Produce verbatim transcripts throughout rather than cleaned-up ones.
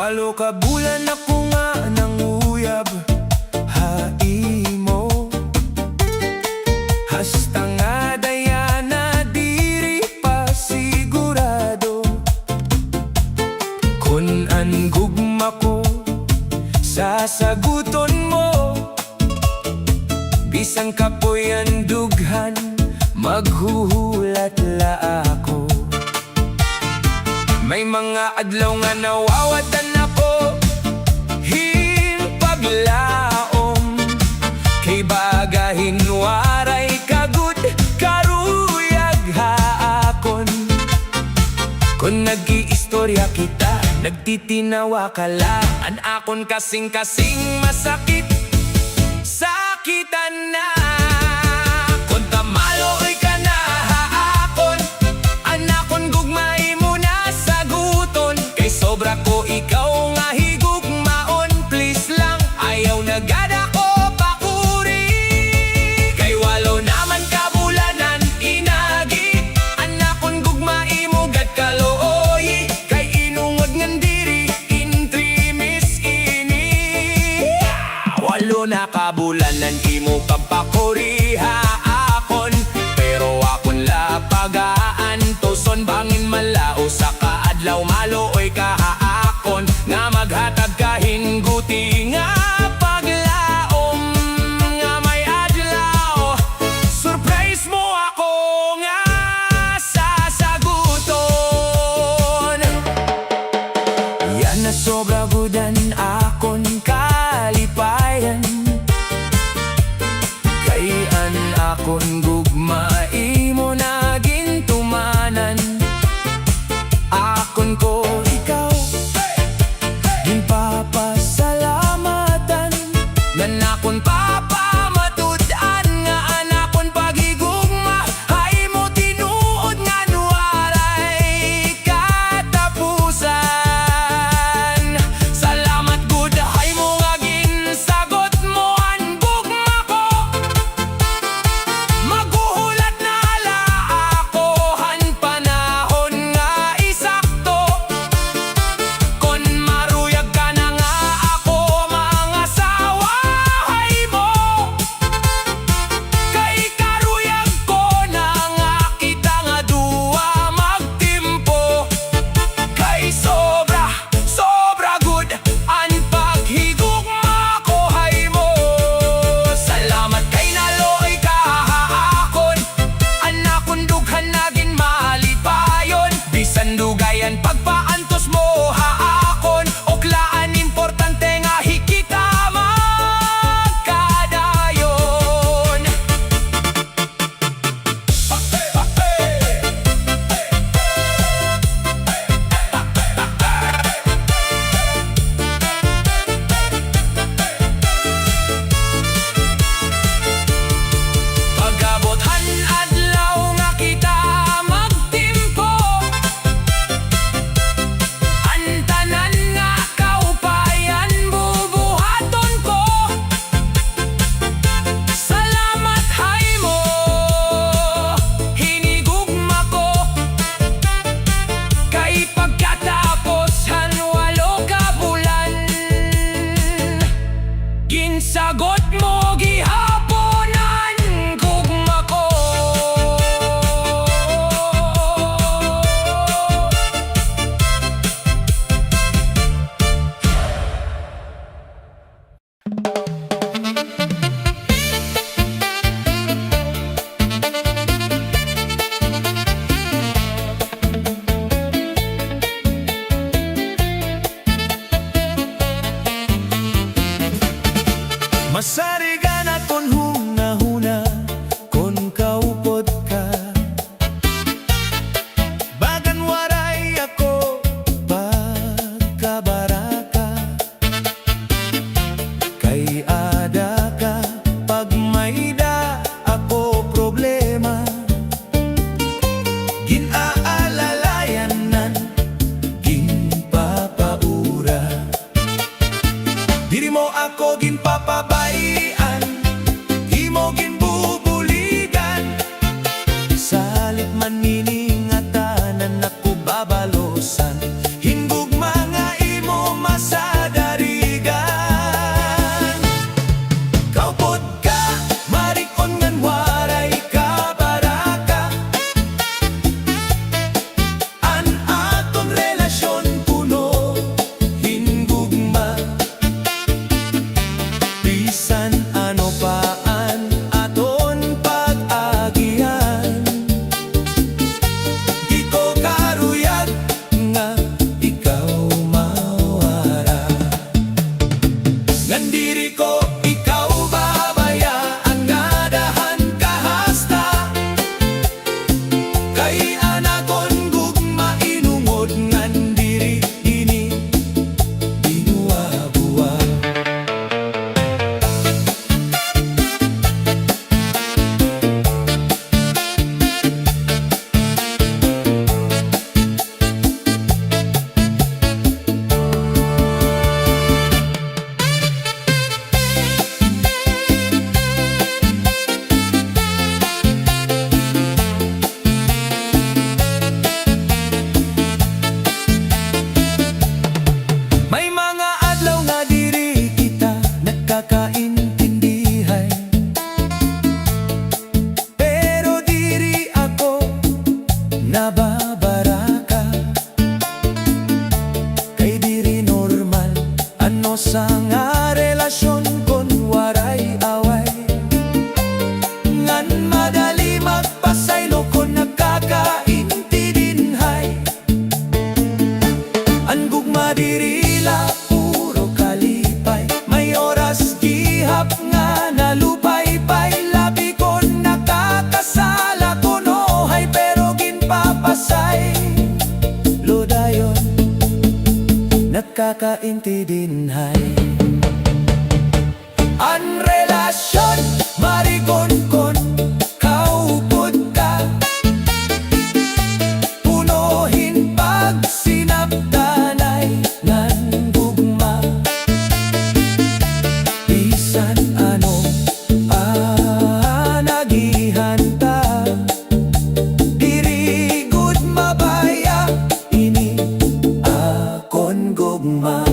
Walo ka bulan ako nga nanguyab ha imo. Hasta ngada yana diri pa sigurado kon an gugma ko sasaguton mo. Bisan kapoy an dughan, maghuhulat la ako. May mga adlaw nga nawawad-an ako hin paglaom, kay baga hin waray ka gud karuyag ha akon. Kon nag-iistorya kita, nagtitinawa ka la, an akon kasingkasing masakit. Sakitan na. Kon ta maluoy ka na ha akon, an akon gugma imo na saguton, kay sobra ko ikaw nga higugmaon. Please lang, ayaw na gad ako pakuri. Kay walo naman ka bulan an inagi, an akon gugma imo gad kaluoyi. Kay inungod ngan diri intrimis ini. Walo na ka bulan an imo pagpakuri ha akon, pero akon la pag-aantuson, bangin man la usa ka adlaw maluoy ka ha akon, nga maghatag ka hin guti nga paglaom, nga may adlaw surprise mo ako nga sasaguton. Yana sobra gud an akon kalipayan, kay an akon gugma imo na gintumanan. Akon ko ikaw ginpapasalamatan, ngan akon papamatud-an nga an akon paghigugma ha imo tinuod ngan waray katapusan. Salamat gud ha imo nga ginsagot mo an gugma ko. Maghuhulat na la ako han panahon nga isakto, kon maruyag ka na nga ako mangasawa ha imo. Kay karuyag ko na nga kita nga duha magtimpo, kay sobra, sobra gud an paghigugma ko ha imo. Salamat kay naluoy ka ha akon, an akon dughan na ginmalipayon. Bisan dugay an pagpaantos mo ha akon, ukla an importante nga hikita magkadayon. Pag-abot han adlaw nga kita magtimpo, an tanan nga kaupayan bubuhaton ko. Salamat ha imo, hinigugma ko. Kay pagkatapos han walo ka bulan, ginsagot mo gihapon an gugma ko. Masarigan akon hunahuna kon kaupod ka. Bagan waray ako pagkabaraka. Kay ada ka pag may-ada ako problema. Gin-aalalayan ngan ginpapaura. Diri mo ako ginpapabay-an, imo ginbubuligan. Salit man nini ngatanan ako babalusan, hin gugma nga imo mas Sa nga relasyon kon waray away, ngan madali magpasaylo kon nagkakaintindinhay. An gugma diri la puro kalipay, may oras gihap nga nalupaypay, labi kon nakakasala kuno hay, pero ginpapasaylo dayon, nagkakaintindinhay. An relasyon marikonkon, kaupod ka, puno hin pagsinabtanay ngan gugma. Bisan ano an agihan ta, diri gud mabaya ini akon gugma.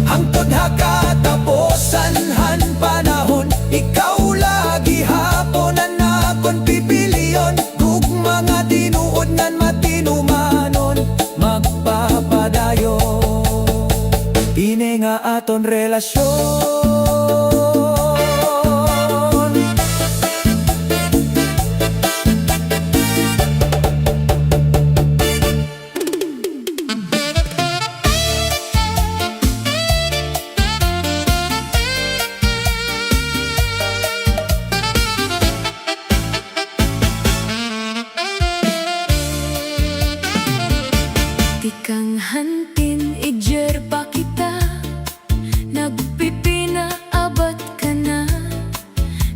Hangtod ha katapusan han panahon, ikaw la gihapon an akon pipilion. Gugma nga tinuod ngan matinumanon, magpapadayon ini nga aton relasyon. Tikang han teenager pa kita, nagpipinaabat ka na.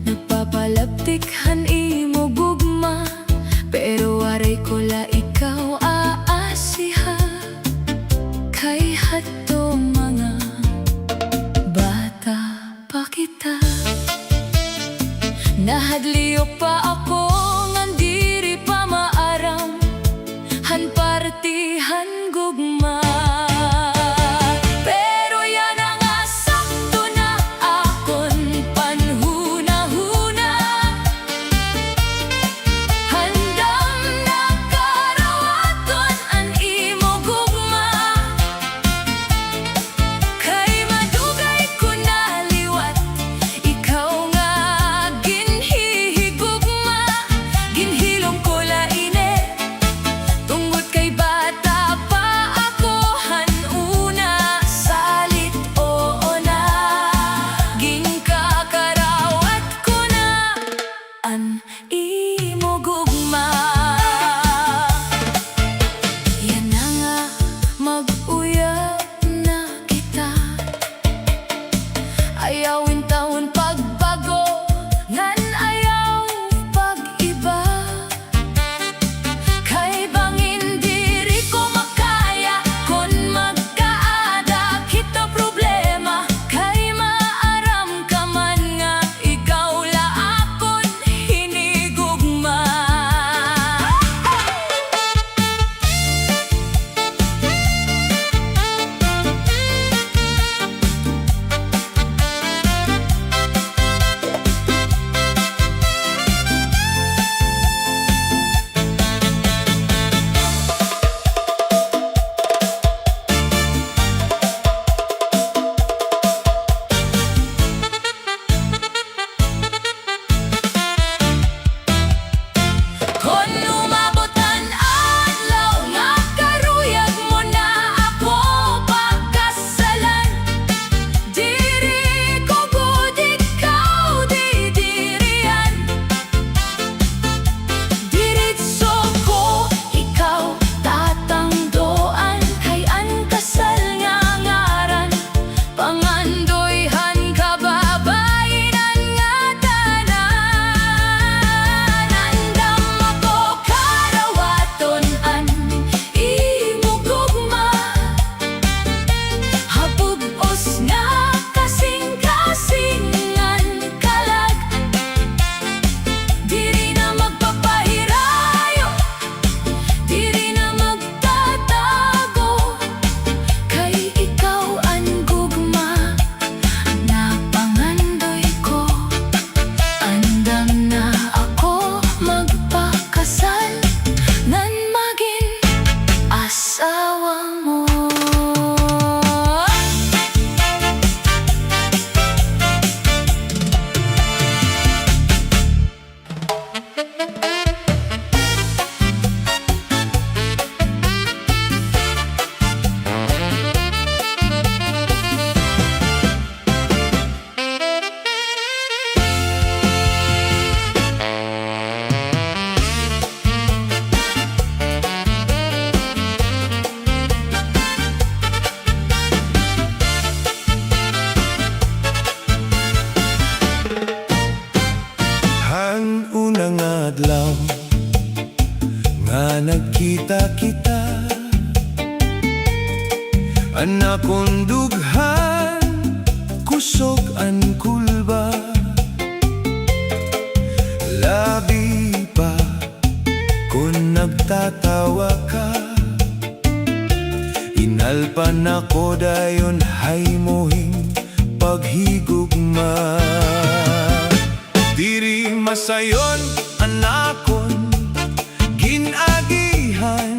Nagpapalaptik han imo gugma, pero waray ko la ikaw aasiha. Kay hadto mga bata pa kita. Nahadlok pa ako ngan diri pa maaram han parte han gugma. Pero An akon dughan, kusog an kulba. Labi pa kon nagtatawa ka. Inalpan ako dayon ha imo hin paghigugma. Diri masayon an akon gin-agihan,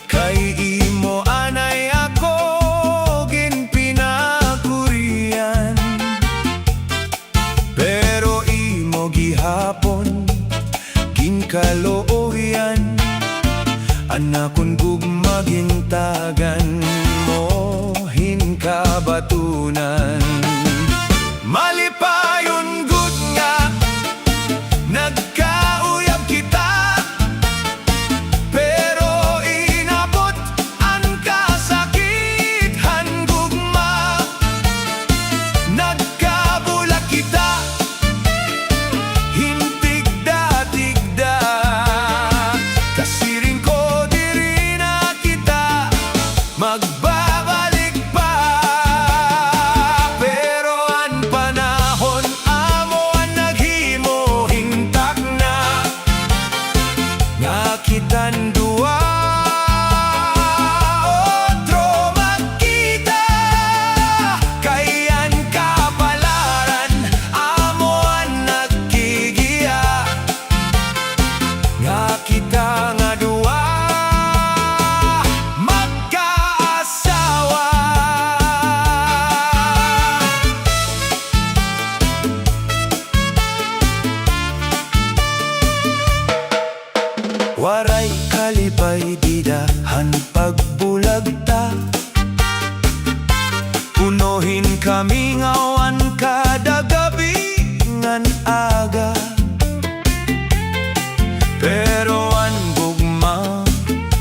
kay imo anay ako ginpinakurian. Pero imo gihapon ginkalooyan, an akon gugma gintagan mo hin kabatunan. Malipayon gud nga nagkauyab kita, pero inabot an kasakit han gugma. Nagkabulag kita hin tigda-tigda. Kasiring ko diri na kita magbabalik pa. Pero an panahon amo an naghimo hin takna nga kitang duha otro magkita. Kay an kapalaran amo an nagkigiya nga kita nga duha magkaasawa. Waray kalipay dida han pagbulag ta. Puno hin kamingawan kada gab-i ngan aga. Pero an gugma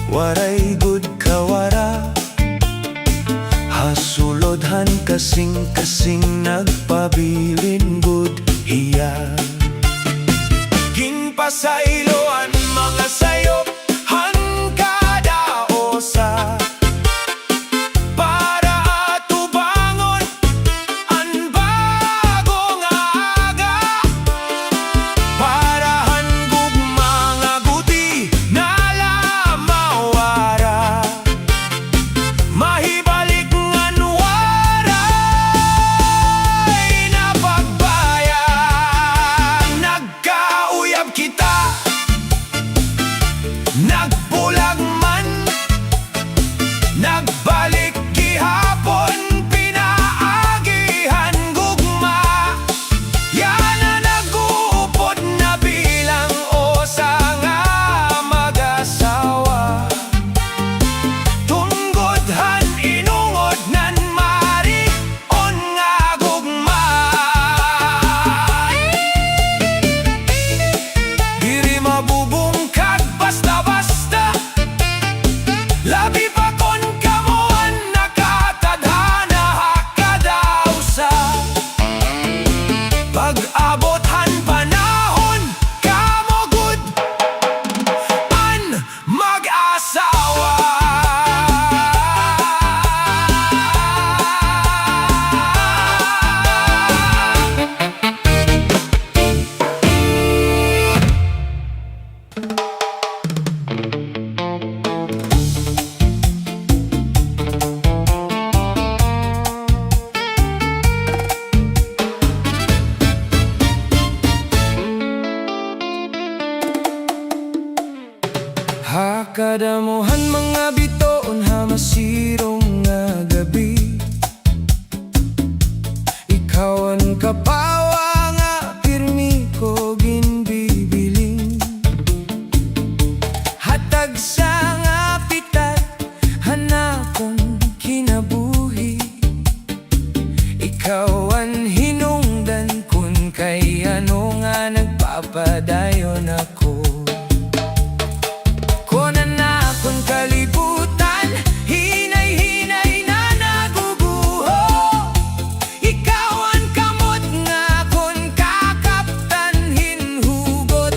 waray gud kawara. Ha sulod han kasingkasing nagpabilin gud hiya. Ginpasaylo an mga sayop han kada usa para atubangon an bag-o nga aga. Para han gugma nga gudi na la mawara. Mahibalik ngan waray na pagbayad. Nagkauyab kita, nagbulag man, nagbalik gihapon pinaagi han gugma. Yana nag-uupod na bilang usa nga mag-asawa. Tunggod han inungod nan mari-on nga gugma. Diri mabubungkag basta-basta. Labi pa kon kamo an nakatadhana ha kada usa. Pag-abot han panahon, kamo gud an mag-asawa. Ha kadamo han mga bituon ha masirong nga gab-i, ikaw an kapawa nga pirmi ko ginbibiling. Ha tagsa nga pitad han akon kinabuhi, ikaw an hinungdan kon kay ano nga nagpapadayon ako. Kon an akon kalibutan, hinay-hinay na naguguho. Ikaw an kamot nga akon kakaptan hin hugot.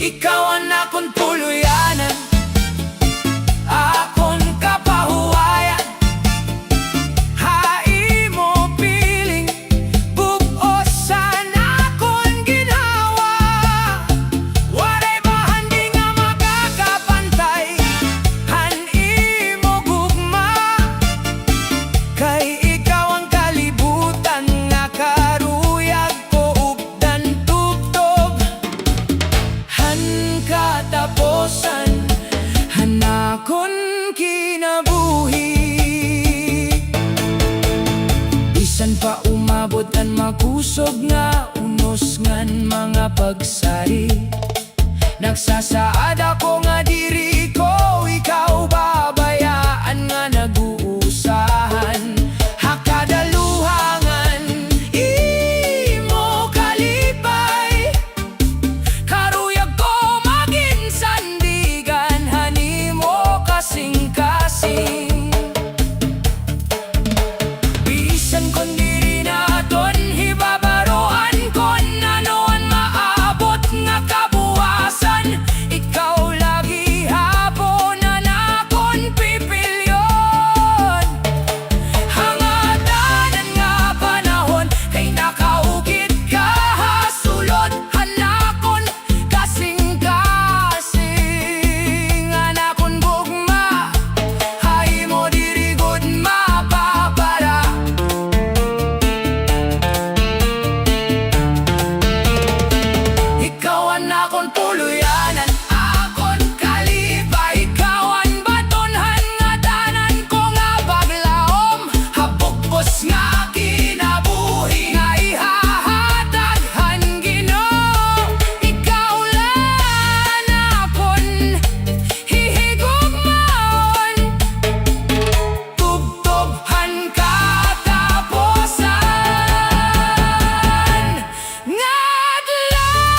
Ikaw an akon tuluyanan, akon ka An makusog nga unos ngan mga pagsari. Nagsasaad ako nga diri ko ikaw babayaan nga nag-uusahan ha kadaluhangan imo kalipay. Karuyag ko magin sandigan han imo kasingkasing. Bisan kon diri naton hibabaroan kon ano an maabot nga kabuwasan, ikaw la gihapon an akon pipilyon. Ha ngatanan nga panahon kay nakaukit ka ha sulod han akon kasingkasing. An akon gugma ha imo diri gud mapapara. Ikaw an akon puloy-an, an akon kalipay, ikaw an baton han ngatanan ko nga paglaom ha bugpos nga kinabuhi nga ihahatag han Ginoo. Ikaw la an akon hihigugmaon tubtob han katapusan nga adlaw.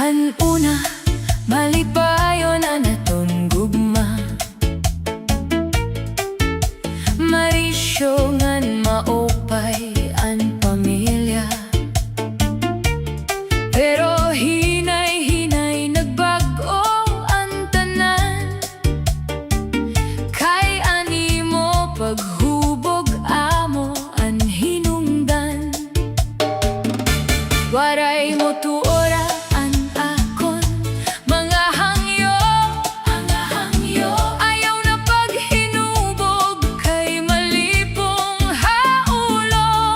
Han una, malipayon an aton gugma. Marisyo ngan maupay an pamilya. Pero hinay-hinay nagbag-o an tanan. Kay an imo paghubog amo an hinungdan. Waray mo tuod an akon mga hangyo, mga hangyo. Ayaw na paghinubog kay malipong ha ulo.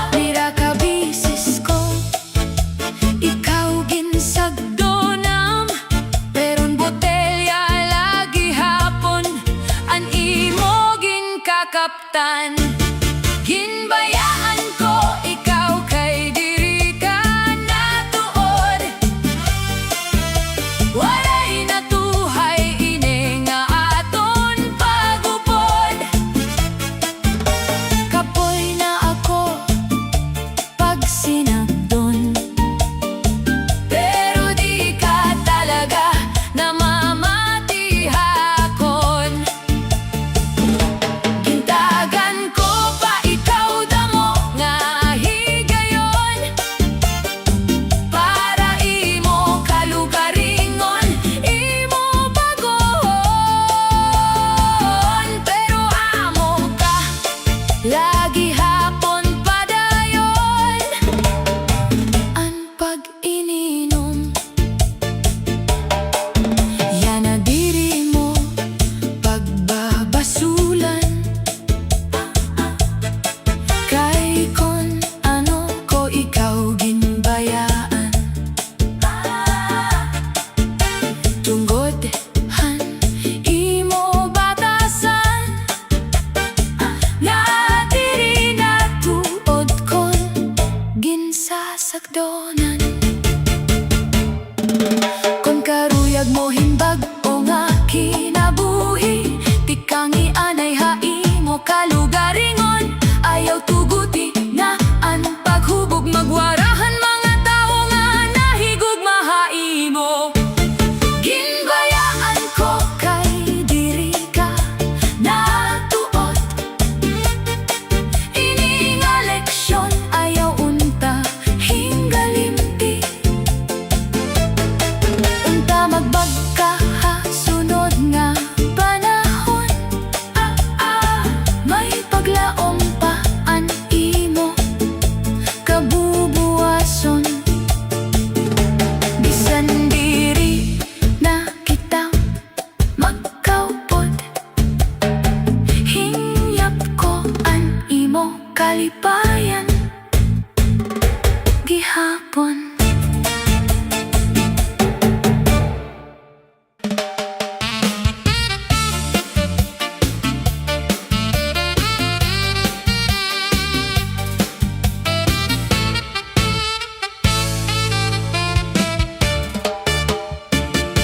Pira ka beses ko ikaw ginsagdonan, pero an botelya la gihapon an imo ginkakaptan. Ginbayaan ko ikaw kay diri ka natuod. Waray na tuhay ini nga aton pag-upod. Kapoy na ako pagsinagdon, pero di ka talaga namamati ha akon. Gintagan ko pa ikaw damo nga higayon para imo kalugaringon imo bag-ohon, pero amo ka la gihapon padayon an pag-ininom. Yana diri mo pagbabasulan. Kay kon ano ko ikaw ginbayaan tungod han imo batasan, nga diri natuod kon ginsasakdonan. Kon karuyag mo hin bag-o nga kinabuhi, tikang ianay ha imo kalugaringon. Ayaw tuguti nga an paghubog magwara han mga tawo nga nahigugma ha imo. Ginbayaan ko kay diri ka natuod. Ini nga leksyon ayaw unta hinggalimti. hapon.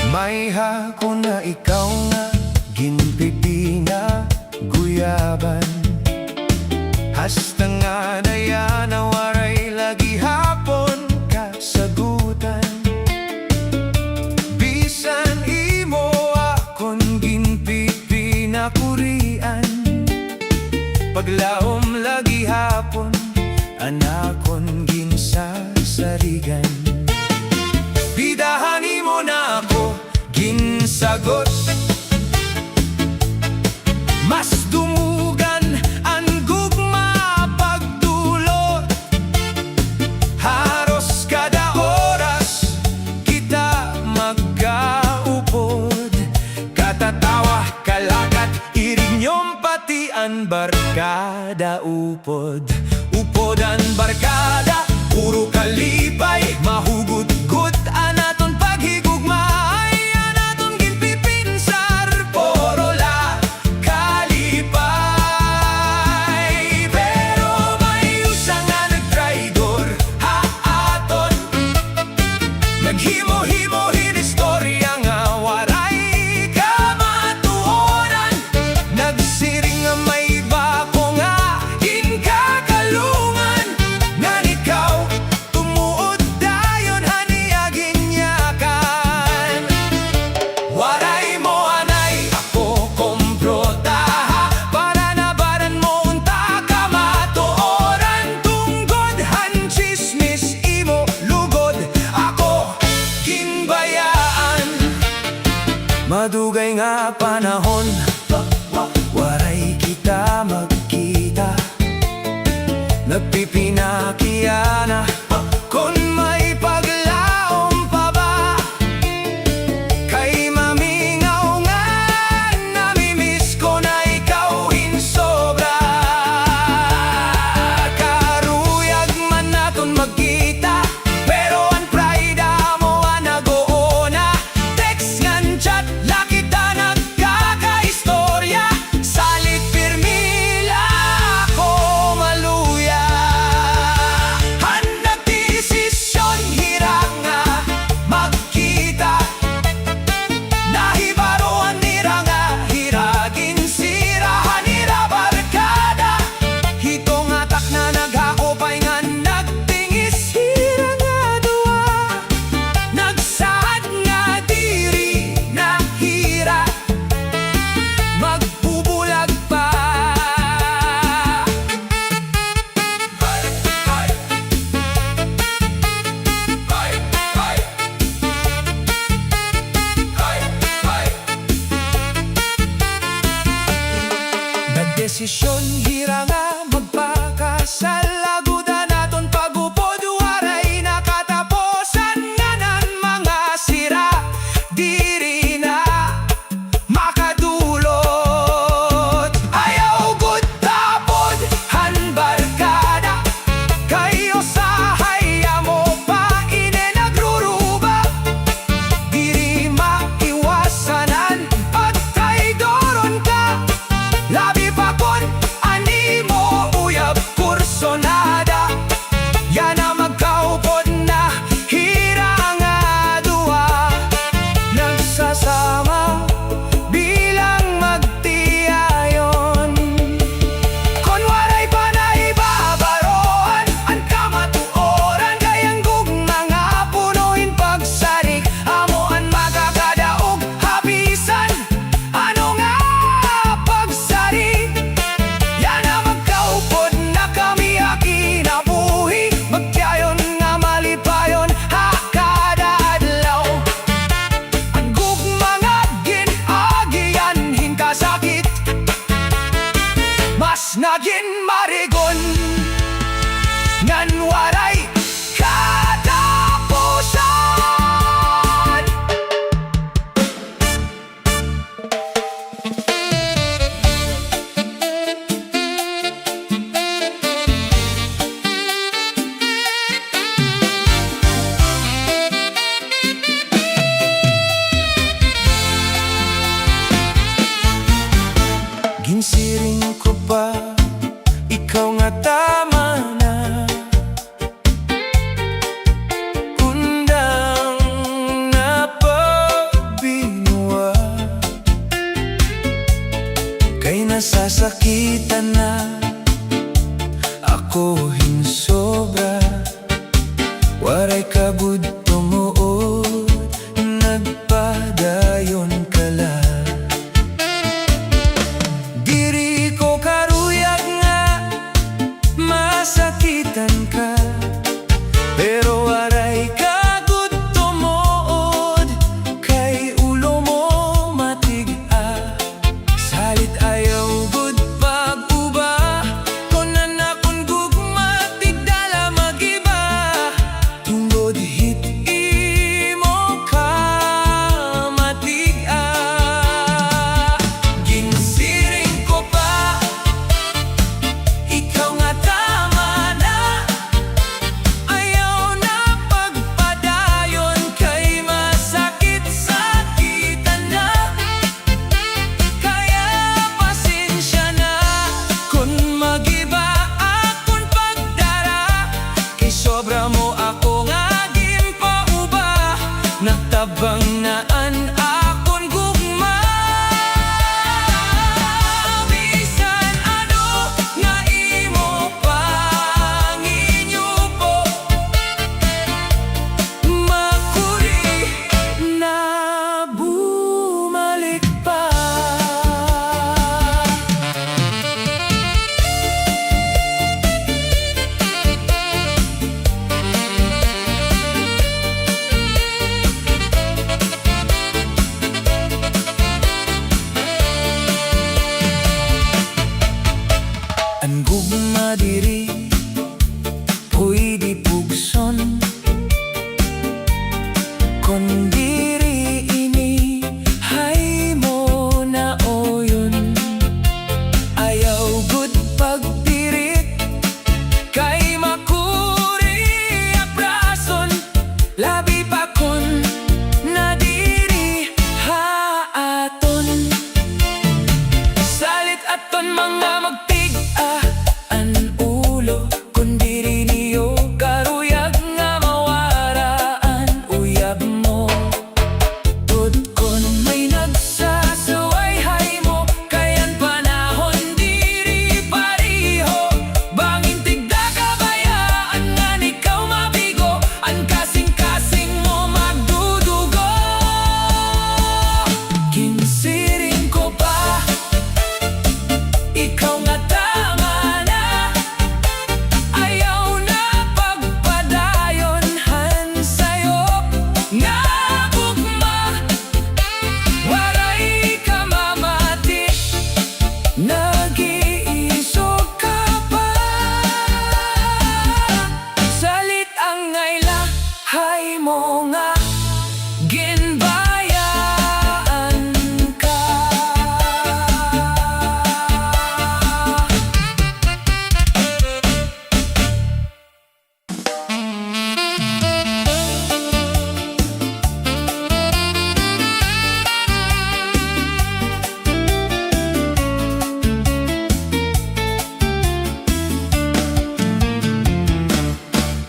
May hakon na ikaw nga ginpipinaguyaban. Hasta ngada yana waray la gihapon kasagutan. Bisan imo akon ginpipinakurian, paglaom la gihapon an akon ginsasarigan. Bidahan imo na ako ginsagot. Mas dumugan an gugma pagdulot. Haros kada oras kita magkaupod. Katatawa, kalakat, irig nyom pati an barkada upod. Upod an barkada, puro kalipay, mahugutgot an aton paghigugmaay, an aton ginpipinsar, puro la kalipay. Pero may usa nga nagtraidor ha aton. Naghimo-himo hin istorya nga waray kamatuoran. Nagsiring nga may bako nga ginkakalungan. Ngan ikaw tumuod dayon han iya ginyakan. Waray mo anay ako komplotaha, para nabaran mo unta kamatuoran. Tunggod han tsismis imo lugod ako ginbayaan. Madugay nga panahon, waray kita magkita. Nagpipinakiana kon may paglaom pa ba. Kay mamingaw nga nami-miss ko na ikaw hin sobra. Karuyag man naton magkita, pero an pride amo an nag-uuna. Text ngan chat la kita nagkakaistorya. Salit pirmi la ako maluya. Han nagdesisyon hira nga magkita. Nahibaroan nira nga hira ginsira han ira barkada. Hito nga takna naghaupay ngan nagtingis hira nga duha. Nagsaad nga diri na hira magbubulag pa. Nagdesisyon hira nga magpakasal, lagod an aton pag-upod, waray na katapusan, ngan an mga sira diri na makadulot. Ayaw gud tapod han barkada, kay usahay amo pa ini nagruruba. Diri maiwasan an pagtraidoron ka, labi pa kon Tana, ako hin sobra, waray ka gud tumuod, nagpadayon ka la. Diri ko karuyag nga masakitan ka, pero waray ka gud tumuod, kay ulo mo matig-a. Salit ayaw gud pag-uba, kon an akon gugma tigda la mag-iba, tungod hit imo kamatig-a. Ginsiring ko pa, ikaw nga tama na, ayaw na pagpadayon kay masakit-sakitan na. Kaya pasensya na kon mag-iba akon pagdara, kay sobra mo ako nga ginpauba, natabang na an akon gugma. Bisan ano nga imo panginyupo, makuri na bumalik pa. An gugma diri puyde pugson, kon diri ini ha imo naoyon. Ayaw gud pagpirit, kay makuri aprason, labi pa kon nadiri ha aton. Salit aton mga magpig-a an ulo, kon diri niyo karuyag nga mawara an uyab mo. Tuod kon may nagsasaway ha imo, kay an panahon diri pareho. Bangin tigda kabayaan ngan ikaw mabigo, an kasingkasing mo magdudugo. Ginsiring ko pa, ikaw nga tama na, ayaw na pagpadayon han sayo nga gugma. Waray ka mamati, nag-iisog ka pa. Salit angay la ha imo nga ginbayaan ka.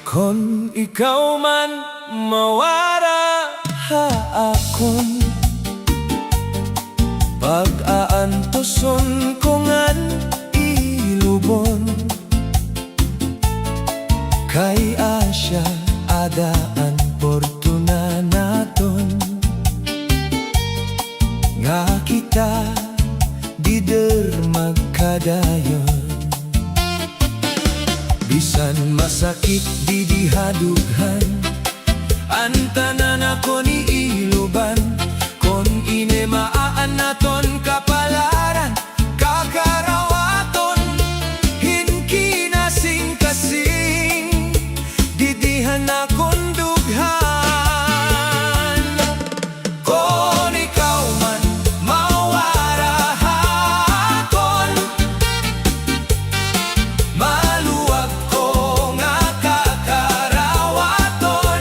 Kon ikaw man mawara ha akon, pag-aantuson ko ngan ilubon. Kay asya ada an portuna naton, nga kita dida magkadayon. Bisan masakit didi ha dughan, an tanan akon iiluban. Kon ini maan aton kapalaran, kakarawaton hin kinasingkasing didi han akon dughan. Kon ikaw man mawara ha akon, maluag ko nga kakarawaton.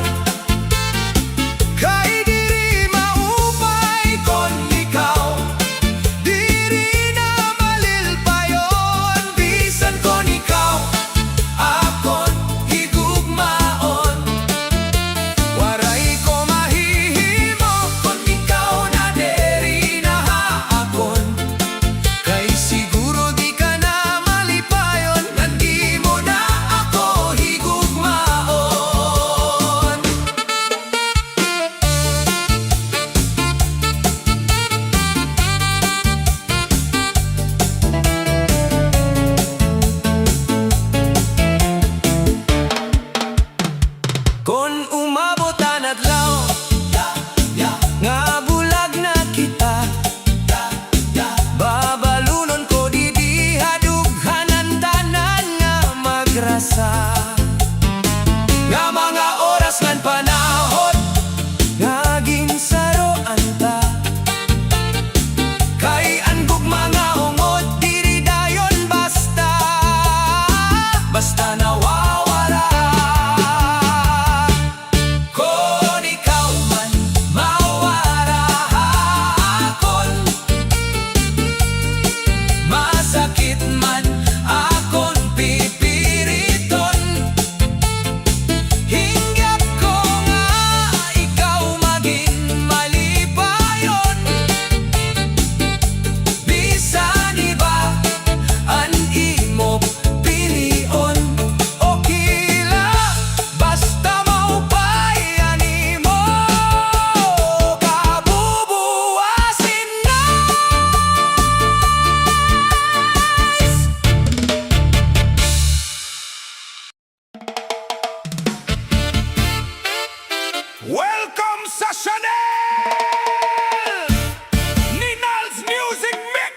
Kon umabot an adlaw nga bulag na kita, babalunon ko didi ha dughan an tanan nga magrasa, nga mga oras ngan panahon nga ginsaroan ta. Kay an gugma nga hungod diri dayon basta, basta nawawara. Kon ikaw man mawara ha akon, masakit man akon pipiriton. Hingyap ko nga ikaw magin malipayon. Bisan iba an imo pilion, okay la, basta maupay an imo kabubuwasin, nice. Welcome sa Chanel! Ninal's Music Mix!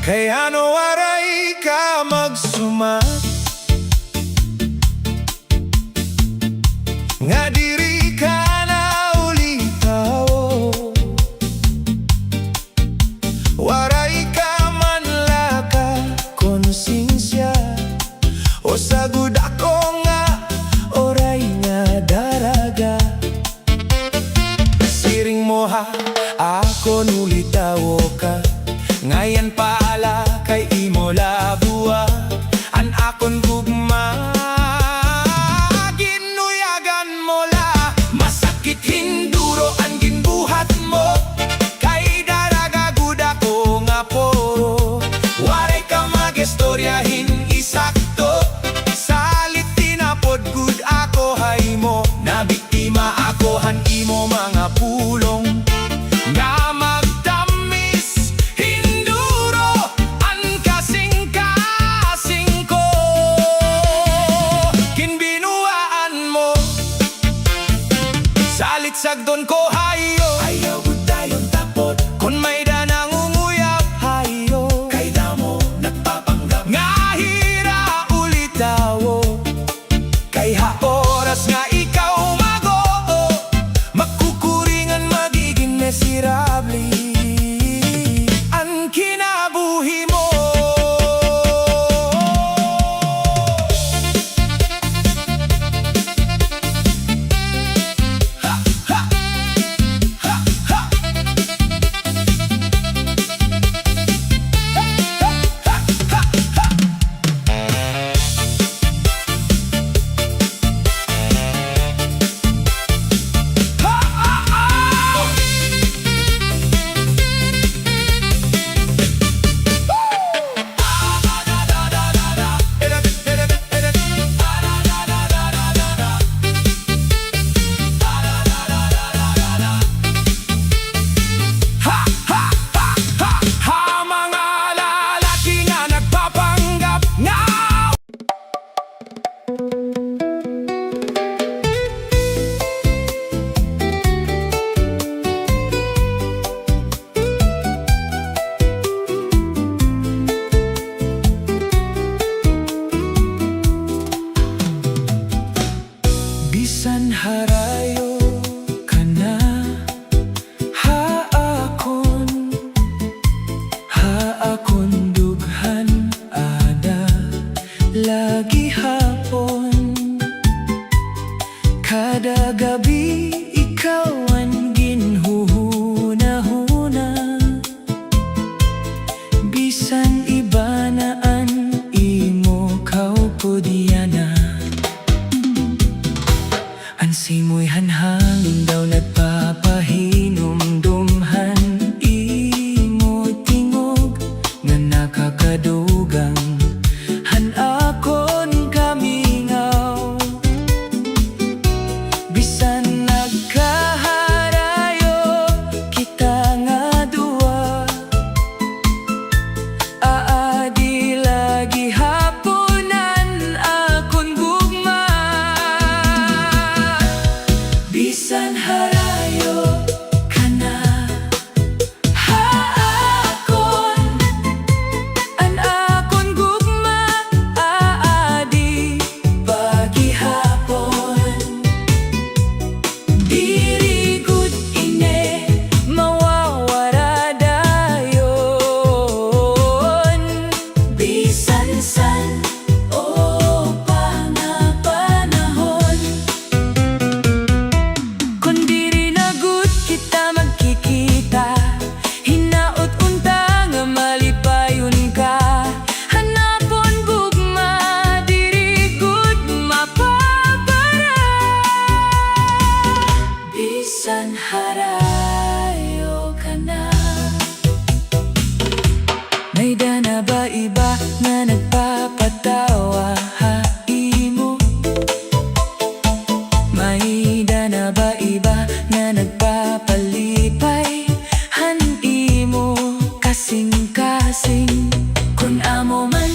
Kay ano waray ka magsumat nga diri ka na ulitawo? Waray ka man la ka konsensiya, usa gud ako nga uray nga daraga. Siring mo ha akon ulitawo ka, ngayan pa la kay imo la buwa an akon gugma. Ginuyagan mo la, masakit hin duro an ginbuhat mo. Kay daraga gud ako nga puro waray ka mag-istorya hin isakto. Salit tinapod gud ako ha imo, nabiktima ako han imo mga pulong nga magtamis hin duro. May-ada na ba iba nga nagpapatawa ha imo? May-ada na ba iba nga nagpapalipay han imo kasingkasing? Kon amo man,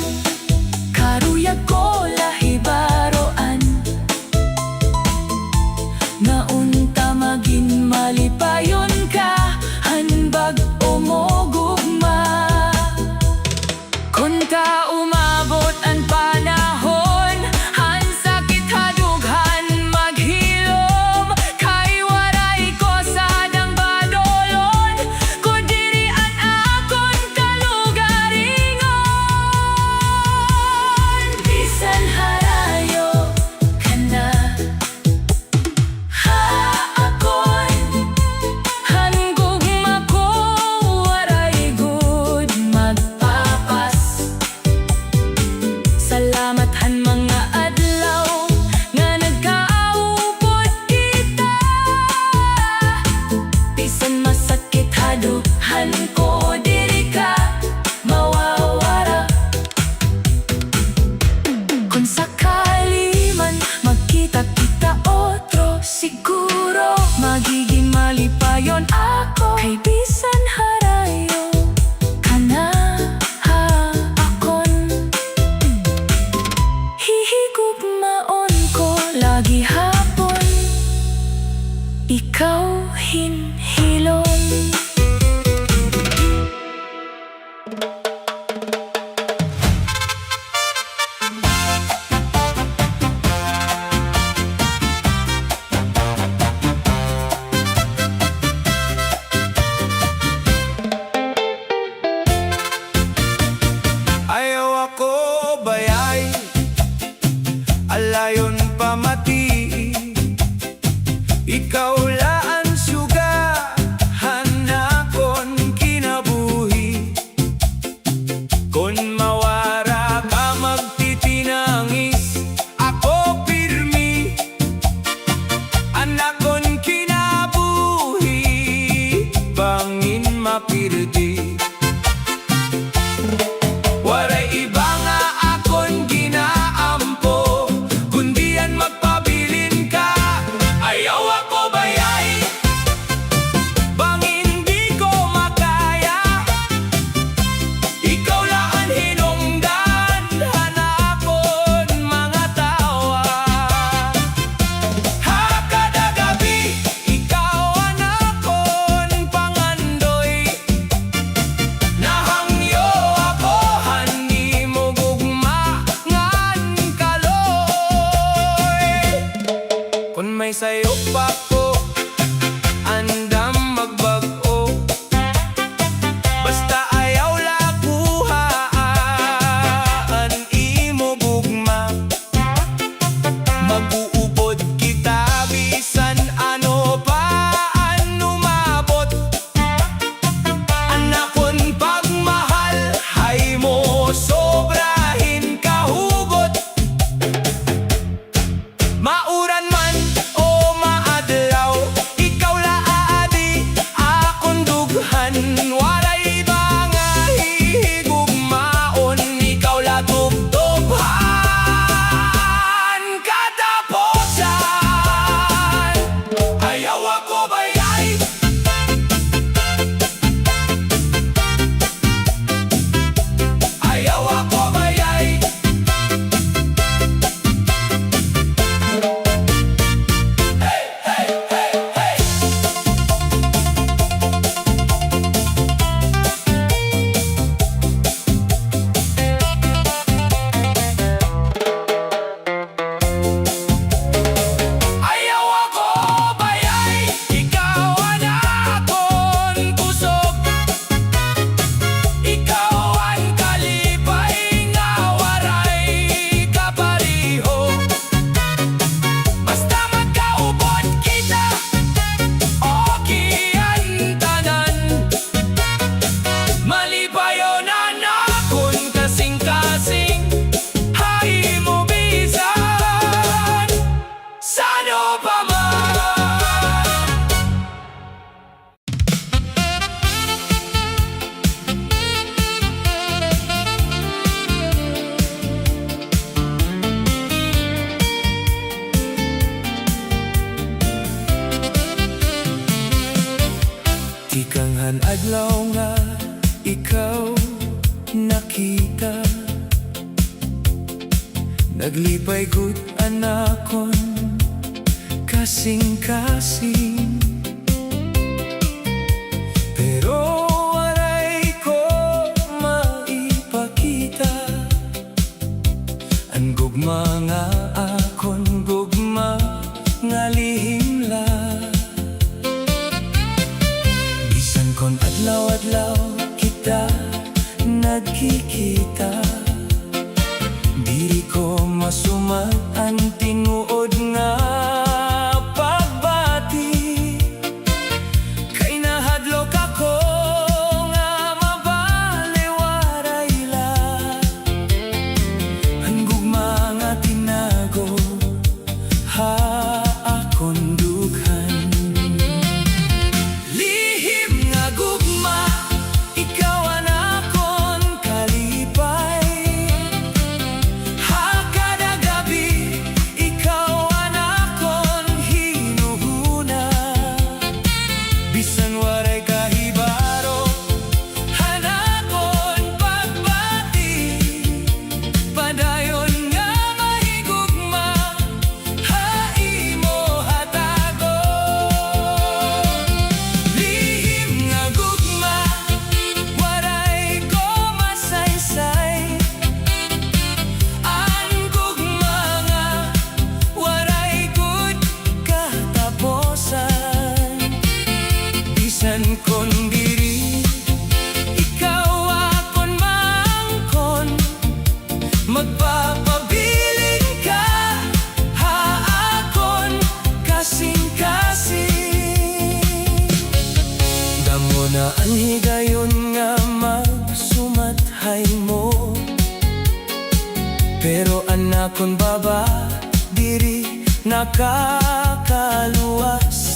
karuyag ko la hibaroan nga unta magin malipayon ka han bag-o mo gugma. Kon ta umabot an panahon han sakit ha dughan maghilom, kay waray ko sadang badolon, kon diri an akon kalugaringon. Bisan harayo ka na ha akon, han gugma ko waray gud magpapas. Salamat han mga adlaw nga nagkaupod kita. Bisan masakit ha dughan ko, diri ka mawawara. Kon sakali man magkita kita otro, siguro magigin malipayon ako, kay bisan harayo ka na ha akon, hihigugmaon ko la gihapon ikaw hin hilom. Ayaw ako bayai, alayon pamati. Ikaw la an sugad han akon kinabuhi. Kon mawara ka magtitinangis, ako pirmi. An akon kinabuhi, bangin mapirdi. Waray iba nga akon ginaampo, kundi an magpabilin ka. Ayaw ako bayai, bangin di ko makaya. Ikaw la an hinungdan han akon mga tawa. Ha kada gab-i, ikaw an akon pangandoy. Nahangyo ako han imo gugma ngan kaloy. Kon may sayop ako, andam magbag-o. Basta ayaw la kuhaa an imo gugma. Mag-uupod kita bisan ano pa an umabot. An akon pagmahal ha imo sobra hin kahugot. Mauran man o ikaw nakita. Naglipay gud an akon kasingkasing, pero waray ko maipakita. An gugma nga akon gugma nga lihim la. Bisan kon adlaw-adlaw kita nagkikita, diri ko masumat an tinuod nga pagbati. Kay nahadlok ako nga mabaliwaray la an gugma nga tinago ha akon dughan. Lihim nga gugma, ikaw an akon kalipay. Ha kada gab-i, ikaw an akon hinuhuna. Bisan waray kahibaro han akon pagbati, padayon nga mahigugma ha imo hatagon. Lihim nga gugma, waray ko masaysay. An gugma nga waray gud kataposan. Bisan kon diri ikaw akon maangkon, magpapabilin ka ha akon kasingkasing. Damo na an higayon nga magsumat ha imo, pero an akon baba diri nakakaluwas.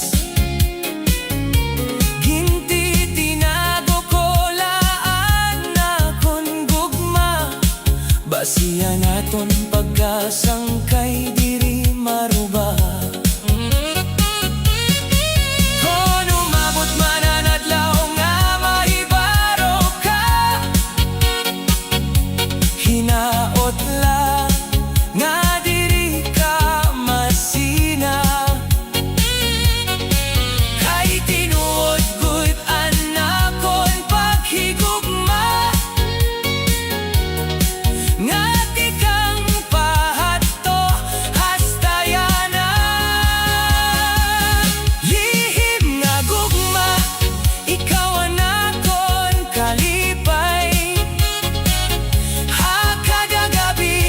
Gintitinago ko la an akon gugma, basi an aton pagkasangkay diri maruba. Kon umabot man an adlaw nga mahibaro ka, hinaot la nga diri ka masina. Kay tinuod gud an akon paghigugma nga tikang pa hadto hasta yana. Lihim nga gugma, ikaw an akon kalipay. Ha kada gab-i,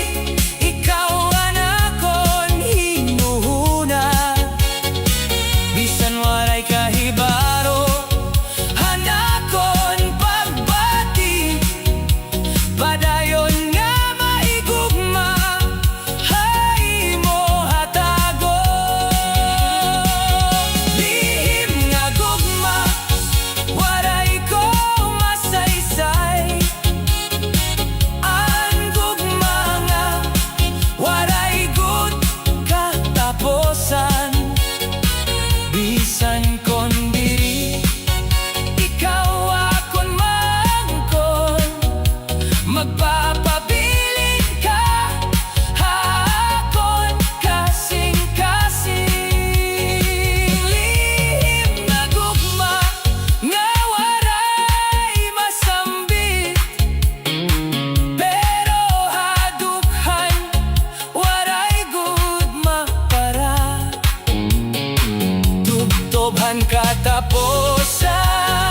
ikaw an akon hinuhuna. Bisan waray kahibaro han akon pagbati, padayon nga mahigugma ha imo hatagon. Lihim nga gugma, waray ko masaysay. An gugma nga waray gud kataposan. Bisan kon diri ikaw akon maangkon, magpapabilin ka ha akon kasingkasing. Lihim nga gugma nga waray masambit, pero ha dughan waray gud mapara. Tubtob han kataposan.